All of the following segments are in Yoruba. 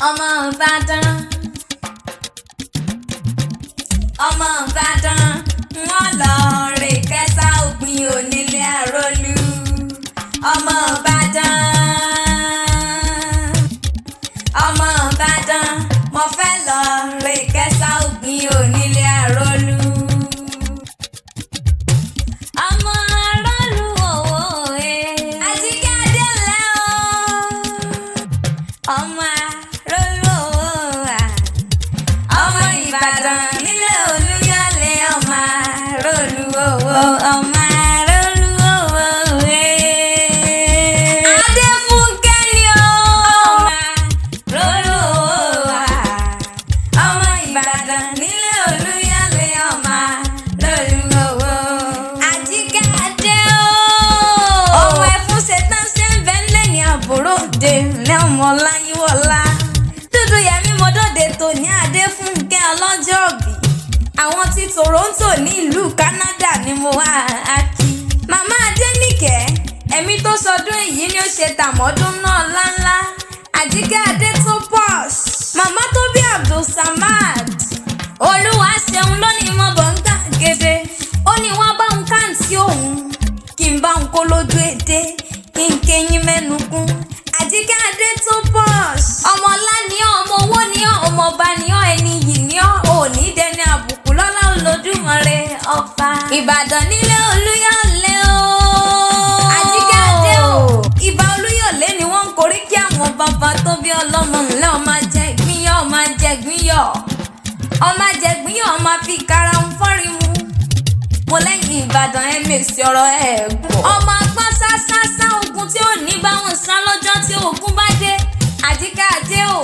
Ọmọ Ìbàdàn, ọmọ Ìbàdàn, wọ́n lọ rè kẹsà òpin onílé àrólú. Ọmọ Ìbàdàn, ọmọ Ìbàdàn, mo fẹ́ lọ rè kẹsà òpin onílé àrólú. Ọmọ arólú òwò e. Àjíkẹ́ Adélẹ́ o. Ọmọ arólú òwò à. Ọmọ Ìbàdàn nílé Olúyọ̀lé, ọmọ arólú òwò, ọmọ arólú òwò e. Adéfúnkẹ́ ni o. Ọmọ arólú òwò à. Ọmọ Ìbàdàn nílé Olúyọ̀lé, ọmọ arólú òwò. Àjíkẹ́ Adé o. Ọmọ ẹ̀fún ṣetán ṣe ń bẹ́ ńlẹ̀ ní àbúrò dé lẹ́wọ̀n ọláyíwọlá. Dúdú Yẹmí Mọ́dọ̀dé tòní Adéfúnkẹ́ ọlọ́jọ́bí. Àwọn ti Toronto ní ìlú Canada ni mo wá á kí. Màmá Adéníkẹ́, ẹ̀mí tó sọdún èyí ni ó ṣe tàmọ́dún náà láńlá. Àjíkẹ́ Adé tó posh. Màmá tó bí Abdulsamad. Olúwa ṣeun lónìí mo bọ̀ ń gbàgede. Ó ní wọ́n bá ń káǹtì òun. Kí n bá ń kó lójú èdè, kí n kéyín mẹ́nu kún. Àjíkẹ́ Adé tó posh. Ọmọ ọlá ni ọ́, ọmọ owó ni ọ́, ọmọ ọba ni ọ́, ẹni yìí ni ọ́, òní dẹni àbùkù lọ́lá Olódùmarè ọba. Ìbàdàn nílé Olúyọ̀lé o. Àjíkẹ́ Adé o. Ìbà Olúyọ̀lé ni wọ́n ń korí kí àwọn bàbá tó bí ọlọ́mọ ńlẹ́ ọmọ jẹ ìgbínyọ̀, ọmọ jẹ ìgbínyọ̀, ọmọ jẹ ìgbínyọ̀, ọmọ fi karahun fọ́rí mu. Mo lẹ́yìn Ìbàdàn ẹ mèsì ọ̀rọ̀ ẹ̀ gbọ́. Ọmọ agbọ́n sásásá ogun tí ò ní báwọn sá lọ́jọ́ tí ogun bá dé. Àjíkẹ́ Adé o,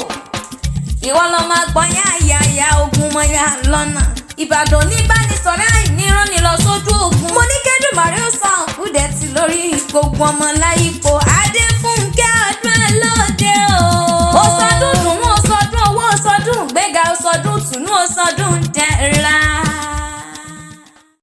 ìwọ lọ máa gbọ́n yá yá yá ogun mọ́ yá lọ́nà. Ìbàdàn ní bánisọ̀rẹ́ àìnírànni lọ sójú ogun. Mo ní kẹ́dùmarè ó sọ àkúdẹ̀ tí lórí gbogbo ọmọ láyípo.